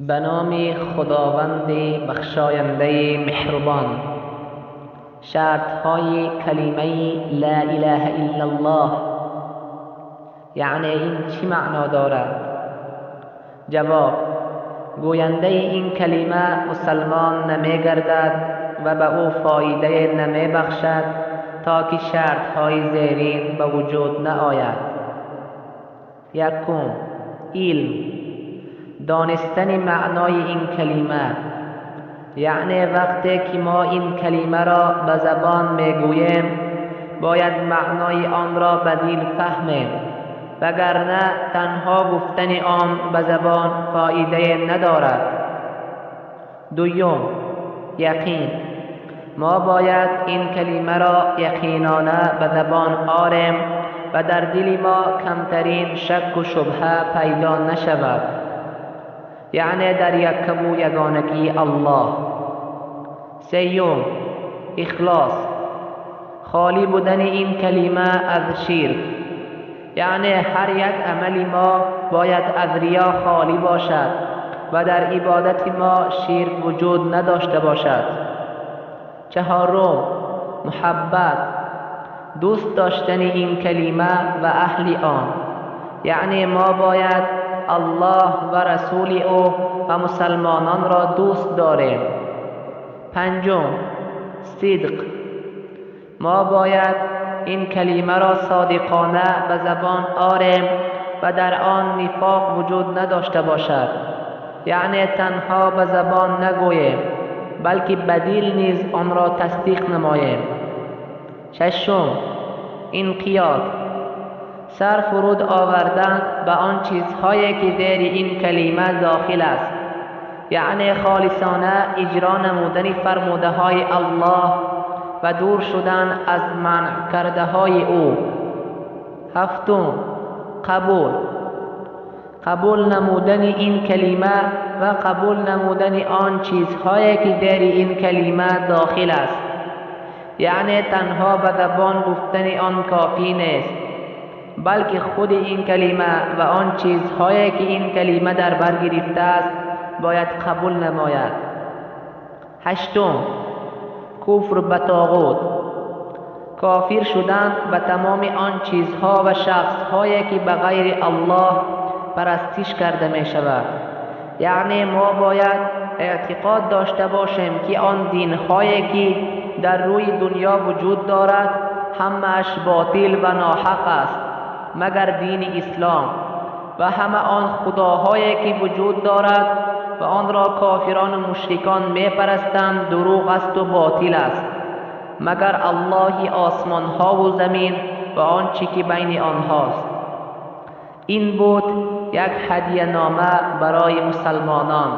به نام خداوند بخشاینده مهربان. شرطهای کلمه لا اله الا الله، یعنی این چی معنا دارد؟ جواب: گوینده این کلمه مسلمان نمی گردد و به او فایده نمی بخشد تا که شرطهای زیرین به وجود نآید. یکم، علم، دانستن معنای این کلمه، یعنی وقتی که ما این کلمه را به زبان میگوییم باید معنای آن را به دل فهمیم، وگرنه تنها گفتن آن به زبان فایده ندارد. دوم، یقین، ما باید این کلمه را یقینانه به زبان آریم و در دل ما کمترین شک و شبهه پیدا نشود، یعنی در یک و یگانگی الله. سیوم، اخلاص، خالی بودن این کلمه از شرک، یعنی هر یک عمل ما باید از ریا خالی باشد و در عبادت ما شرک وجود نداشته باشد. چهارم، محبت، دوست داشتن این کلمه و اهل آن، یعنی ما باید الله و رسول او و مسلمانان را دوست داریم. پنجم، صدق، ما باید این کلمه را صادقانه به زبان آریم و در آن نفاق وجود نداشته باشد، یعنی تنها به زبان نگوییم بلکه به دل نیز آن را تصدیق نماییم. ششم، انقیاد، سر فرود آوردن به آن چیزهایی که در این کلمه داخل است، یعنی خالصانه اجرا نمودن فرموده های الله و دور شدن از منع کرده های او. هفتم، قبول، قبول نمودن این کلمه و قبول نمودن آن چیزهایی که در این کلمه داخل است، یعنی تنها به زبان گفتن آن کافی نیست، بلکه خود این کلمه و آن چیزهایی که این کلمه در بر گرفته است باید قبول نماید. هشتم، کفر به طاغوت، کافر شدن به تمام آن چیزها و شخصهایی که به غیر الله پرستش کرده می شود، یعنی ما باید اعتقاد داشته باشیم که آن دینهایی که در روی دنیا وجود دارد همه‌اش باطل و ناحق است مگر دین اسلام، و همه آن خداهایی که وجود دارد و آن را کافران و مشرکان میپرستند دروغ است و باطل است مگر الله آسمان ها و زمین و آنچه که بین آنهاست. این بود یک هدیه نامه برای مسلمانان.